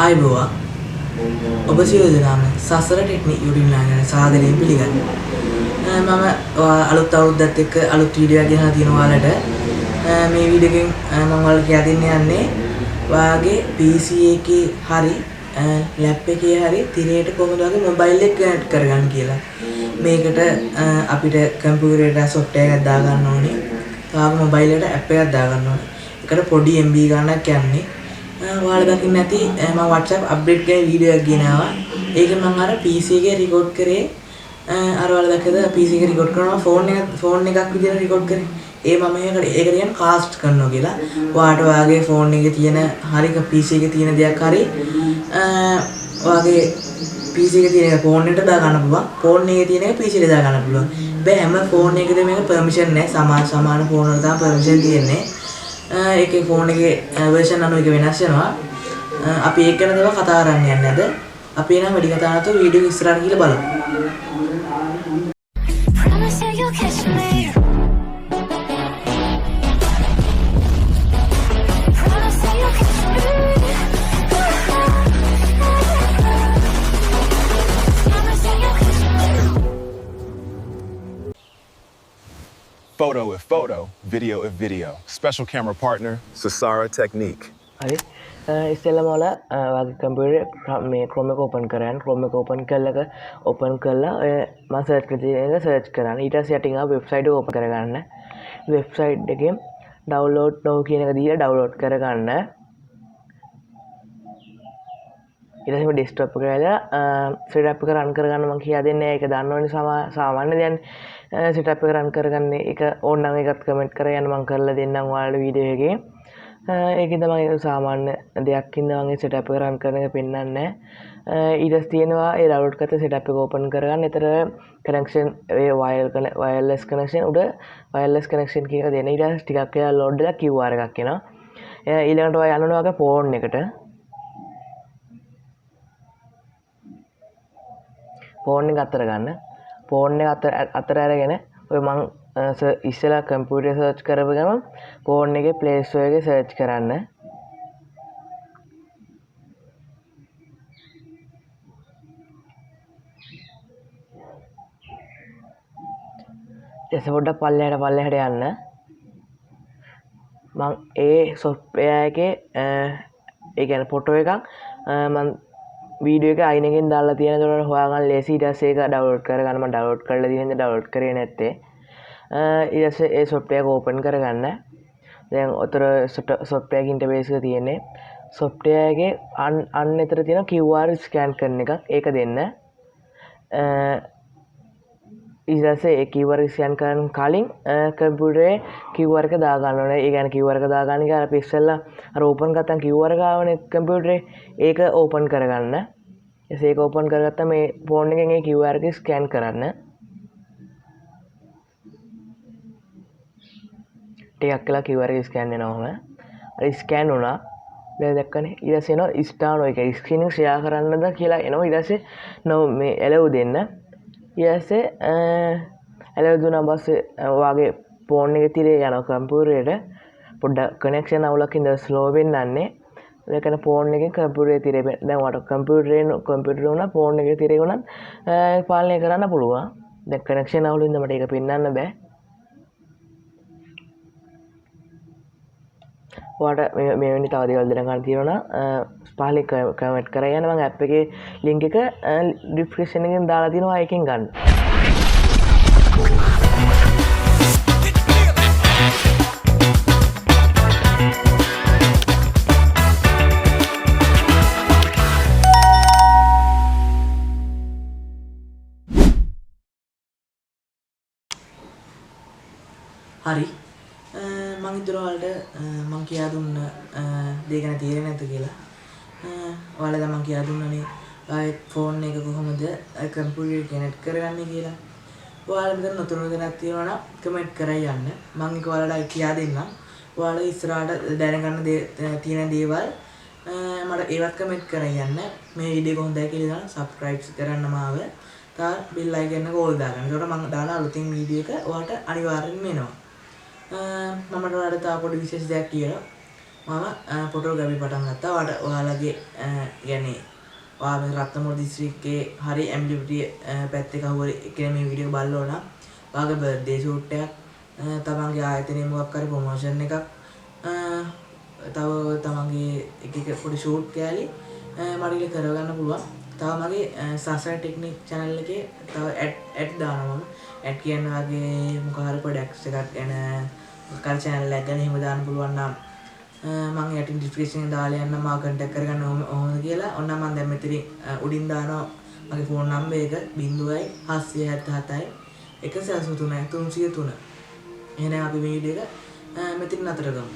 ආයුබෝවන්. ඔබ සියලු දෙනාම සසර ටෙක්නික් YouTube චැනල් සාදරයෙන් පිළිගන්නවා. මම අලුත් අවුරුද්දත් එක්ක අලුත් වීඩියෝ එකක් ගෙනහලා තියෙනවා ඔයාලට. මේ වීඩියෝ එකෙන් මම ඔයාලට කියලා දෙන්න යන්නේ ඔයාගේ PC එකේ හරි ලැප් එකේ හරි තිරයට කොහොමද ඔයාගේ මොබයිල් එක කනෙක්ට් කරගන්න කියලා. මේකට අපිට කම්පියුටර් එකට සොෆ්ට්වෙයාර් එකක් දාගන්න ඕනේ. තව මොබයිල් එකට ඇප් එකක් දාගන්න ඕනේ. ඒකට පොඩි MB ගණනක් යන්නේ. ඔයාලා දකින්න ඇති මම WhatsApp update ගැන වීඩියෝ එකක් ගෙනාවා. ඒකෙන් මම අර PC එකේ රෙකෝඩ් කරේ. අර ඔයාලා දැක්කද PC එකේ රෙකෝඩ් කරනවා ෆෝන් එකක් විදියට රෙකෝඩ් කරේ. ඒ මම ඒකට කියන්නේ කාස්ට් කරනවා කියලා. ඔයාට ඔයාගේ ෆෝන් එකේ තියෙන හරි PC එකේ තියෙන දෙයක් හරි ඔයාගේ PC එකේ තියෙන එක ෆෝන් එකට දා ගන්න පුළුවන්. ෆෝන් එකේ තියෙන එක PC එකට දා ගන්න පුළුවන්. හැබැයි හැම ෆෝන් එකකදම මේක පර්මිෂන් නෑ. සමාන සමාන ෆෝන් වල තමයි පර්මිෂන් තියෙන්නේ. ඒකේ ෆෝන් එකේ වර්ෂන් අනුව එක වෙනස් වෙනවා. අපි ඒක ගැන තමයි කතා කරන්න යන්නේ අද. අපි එහෙනම් වැඩි කතා නැතුව වීඩියෝ එක ඉස්සරහට ගිහලා බලමු. Promise that you'll catch me. Promise that you'll catch me. Promise that you'll catch me. Photo if photo, video if video. Special camera partner, Sasara Technique. හරි. ඉස්සෙල්ලාම ඔයාලා ඔයාගේ කම්පියුටර් මේ Chrome එක ඕපන් කරගන්න. Chrome එක ඕපන් කරලා ඔය මම සර්ච් කරලා තියෙන එක සර්ච් කරන්න. ඊට පස්සේ යටින් ආව වෙබ්සයිට් එක ඕපන් කරගන්න. වෙබ්සයිට් එකෙන් ඩවුන්ලෝඩ් now කියන එක දීලා ඩවුන්ලෝඩ් කරගන්න. ඊට පස්සේ මේ ඩෙස්ක්ටොප් එක ඇවිල්ලා සෙටප් එක රන් කරගන්න මං කියා දෙන්නේ. ඒක දන්නවනේ සාමාන්‍ය දෙයක්. සෙටප් එක රන් කරගන්න එක ඕන නම් ඒකත් කමෙන්ට් කරගෙන මං කරලා දෙන්නම් ඔයාලට වීඩියෝ එකේ. ඒකෙන් තමයි ඒක සාමාන්‍ය දෙයක් ඉඳන් මං ඒ සෙටප් එක රන් කරන එක පෙන්වන්නේ නැහැ. ඊට පස්සේ තියෙනවා ඒ ඩවුන්ලෝඩ් කරලා සෙටප් එක ඕපන් කරගන්න. ඒතර කනෙක්ෂන් ඒ වයර්ලස් කනෙක්ෂන් උඩ වයර්ලස් කනෙක්ෂන් කියන එක දෙන්න. ඊට පස්සේ ටිකක් වෙලා ලෝඩ් වෙලා QR එකක් එනවා. ඊළඟට ඔයා යන්න ඕන ඔයාගේ ෆෝන් එකට. ෆෝන් එක අතර ගන්න. ෆෝන් එක අතර අරගෙන ඔය මං ඉස්සෙල්ලා කම්පියුටර් සර්ච් කරපු ගමන් ෆෝන් එකේ Play Store එකේ සර්ච් කරන්න. ඊට පස්සේ පොඩ්ඩක් පල්ලෙහාට යන්න. මං ඒ සොෆ්ට්වෙයාර් එකේ ඒ කියන්නේ ෆොටෝ එකක් මං වීඩියෝ එක අයින් එකෙන් දාලා තියෙන දොරට හොයාගන්න ලේසි. ඊට පස්සේ ඒක ඩවුන්ලෝඩ් කරගන්න. මං ඩවුන්ලෝඩ් කරලා තියෙන හින්දා ඩවුන්ලෝඩ් කරේ නැත්තේ. ඊට පස්සේ ඒ සොෆ්ට්වෙයාර් එක ඕපන් කරගන්න. දැන් ඔතන සොෆ්ට්වෙයාර් එක ඉන්ටර්ෆේස් එක තියෙන්නේ. සොෆ්ට්වෙයාර් එකේ අන්න එතන තියෙන QR scan කරන එකක්. ඒක දෙන්න. ඊට පස්සේ ඒ QR scan කරන කලින් කම්පියුටරේ QR එක දාගන්න ඕනේ. ඒ කියන්නේ QR එක දාගන්න එක අපි ඉස්සෙල්ලා අර ඕපන් ගත්තම QR එක ආවනේ කම්පියුටරේ. ඒක ඕපන් කරගන්න. ඊට පස්සේ ඒක ඕපන් කරගත්තාම මේ ෆෝන් එකෙන් ඒ QR එක ස්කෑන් කරන්න. ටිකක් වෙලා QR එක ස්කෑන් වෙනවා ඔහම. හරි ස්කෑන් වුණා. දැන් දැක්කනේ. ඊට පස්සේ එනවා ස්ටාර් එක. ස්ක්‍රීන් එක ෂෙයා කරන්නද කියලා එනවා. ඊට පස්සේ නෝ මේ ඇලව් දෙන්න. ඊට පස්සේ ඇලව් දුන්නා පස්සේ ඔයාගේ ෆෝන් එකේ තිරේ යනවා කම්පියුටරේට. පොඩ්ඩක් කනෙක්ෂන් අවුලක් හින්දා ස්ලෝ වෙන්නන්නේ. ඒ කියන්නේ ෆෝන් එකෙන් කම්පියුටරේ තිරේ දැන් ඔයාට කම්පියුටරේ වුණා ෆෝන් එකේ තිරේ වුණත් පාලනය කරන්න පුළුවන්. දැන් කනෙක්ෂන් අවුල හින්දා මට ඒක පෙන්වන්න බෑ. ඔයාට මේ වෙනි තව දේවල් දැනගන්න තියෙනවා නම් පහලින් කමෙන්ට් කරලා යන්න. මම ඇප් එකේ ලින්ක් එක ඩිස්ක්‍රිප්ෂන් එකෙන් දාලා තියෙනවා. ඒකෙන් ගන්න. හරි. මං හිතුවා ඔයාලට මං කියා දුන්න දේ ගැන තේරෙන්නේ නැත කියලා. ඔයාලා දැන් මං කියා දුන්නනේ ආයෙත් ෆෝන් එක කොහොමද කම්පියුටර් එක කනෙක්ට් කරගන්නේ කියලා. ඔයාලා මෙතන නොතේරුණු තැනක් තියෙනවා නම් කමෙන්ට් කරලා යන්න. මං ඒක ඔයාලට කියා දෙන්නම්. ඔයාලා ඉස්සරහට දැනගන්න තියෙන දේවල් මට ඒවත් කමෙන්ට් කරලා යන්න. මේ වීඩියෝ එක හොඳයි කියලා හිතනවා සබ්ස්ක්‍රයිබ් කරන්න මාව. තව බෙල් අයිකන් එක ඕල් දාගන්න. එතකොට මං දාන අලුතින් වීඩියෝ එක ඔයාලට අනිවාර්යෙන්ම එනවා. මම ඔයාලට තව පොඩි විශේෂ දෙයක් කියනවා. මම ෆොටෝග්‍රැෆි පටන් ගත්තා. ඔයාලට ඔයාලගේ කියන්නේ ඔයා මේ රත්නපුර දිස්ත්‍රික්කයේ හරි ඇම්බිලිපිටිය පැත්තේ කවුරු හරි කෙනෙක් මේ වීඩියෝ එක බලලා නම් ඔයාගේ බර්ත්ඩේ ෂූට් එකක්, තමන්ගේ ආයතනයේ මොකක් හරි ප්‍රොමෝෂන් එකක්, තව තමන්ගේ එක එක පොඩි ෂූට් කෑලි මට ඉල කරගන්න පුළුවන්. තව මගේ සසර ටෙක්නික් චැනල් එකේ තව ඇඩ් දානවා මම. ඇඩ් කියන්නේ වගේ මොකක් හරි ප්‍රොඩක්ට්ස් එකක් ගැන, මොකක් හරි චැනල් එකක් ගැන එහෙම දාන්න පුළුවන් නම් මං යටින් ඩිස්ක්‍රිප්ෂන් එකේ දාලා යන්නම් මාව කන්ටැක්ට් කරගන්න ඕනද කියලා. ඔන්න මං දැන් මෙතනින් උඩින් දානවා මගේ ෆෝන් නම්බර් එක 0.777 183 303. එහෙනම් අපි මේ වීඩියෝ එක මෙතනින් නතර කරමු.